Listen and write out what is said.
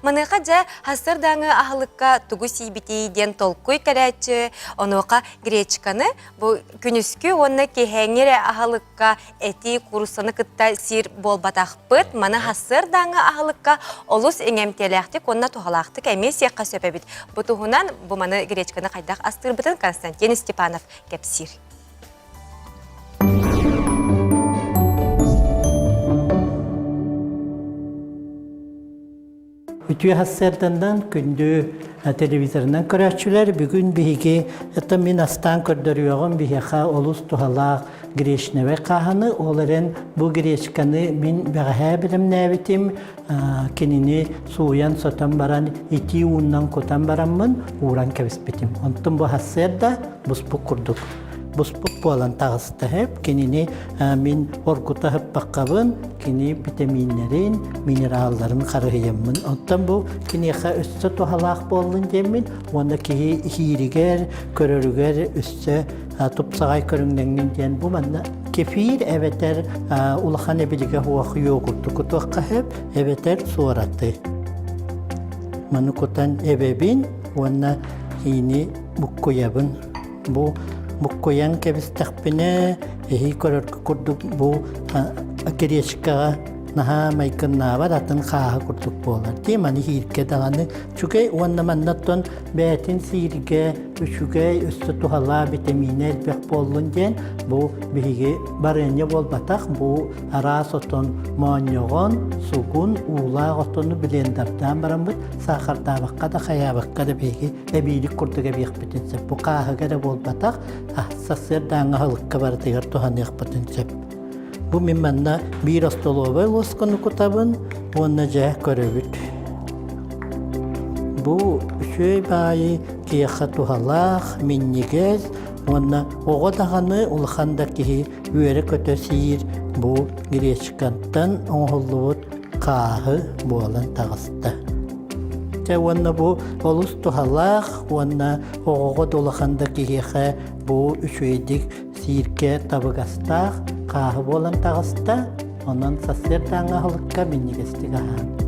Маныаха дьэ сарсыардааҥы аһылыкка тугу сиибитий диэн толкуй кэлээччи, онуоха гречканы бу күнүскү уонна киэһээҥҥи эрэ аһылыкка эти кууруссаны кытта сиир буолбатахпыт. Маны сарсыардааҥы аһылыкка олус иҥэмтиэлээхтик уонна туһалаахтык эмиэ сиэххэ сөп эбит. Бу туһунан бу маны гречканы хайдах астыырбытын Константин Степанов кэпсиир. Үтүө сарсыарданнан күндү телевизорынан көрөөччүлэр, бүгүн биһиги это мин астаан көрдөрүөҕүм биһиэхэ олус туһалаах гречневэй хааһыны, ол эрэн бу гречканы мин бэҕэһээ бэлэмнээбитим, кинини сууйан-сотон баран итии ууннан кутан бараммын ууран кэбиспитим. Онтон бу сарсыарда буспут курдук буспут буолан таҕыста сөп. Кинини мин оргута ыһыппаккабын, кини битэмииннэрин, минералларын харыһыйаммын. Оттон бу киниэхэ өссө туһалаах буоллун диэммин уонна киһи иһииригэр, көрөрүгэр өссө тупсаҕай көрүҥнэҥҥин диэн бу манна кефир эбэтэр улахан эбилигэ суох йогурту кутуохха сөп эбэтэр суораты. Маны кутан эбэбин уонна иини буккуйабын. Бу буккуйан кэбистэхпинэ, эһии көрөргө курдук бу гречкаҕа наһаа майгыннаабат атын хааһы курдук буолар. Дии маны иһииргэ даҕаны үчүгэй уонна маннаттан бэйэтин сииргэ үчүгэй өссө туһалаах битэмиинэ элбэх буоллун диэн бу биһиги барыанньа буолбатах бу араас отон моонньоҕон, сугун, уулаах отону блендердаан бараммыт саахардаабакка да хайаабакка да биһиги эбиилик курдук эбиэхпитин сөп. Бу хааһыга эрэ буолбатах, сарсыардааҥҥы аһылыкка барытыгар туһаныахпытын сөп. Бу мин манна биир остолуобай луосканы кутабын уонна дьэ көрөбүт. Бу үчүгэй баайы киһиэхэ туһалаах, минньигэс уонна оҕо даҕаны улахан да киһи үөрэ-көтө сиир бу гречкаттан оҥоһуллубут хааһы буолан таҕыста. Дьэ уонна бу олус туһалаах уонна оҕоҕо да улахан да киһиэхэ бу үчүгэйдик сииргэ табыгастаах хааһы буолан таҕыста. Онон сарсыардааҥҥы аһылыкка минньигэстик аһаан.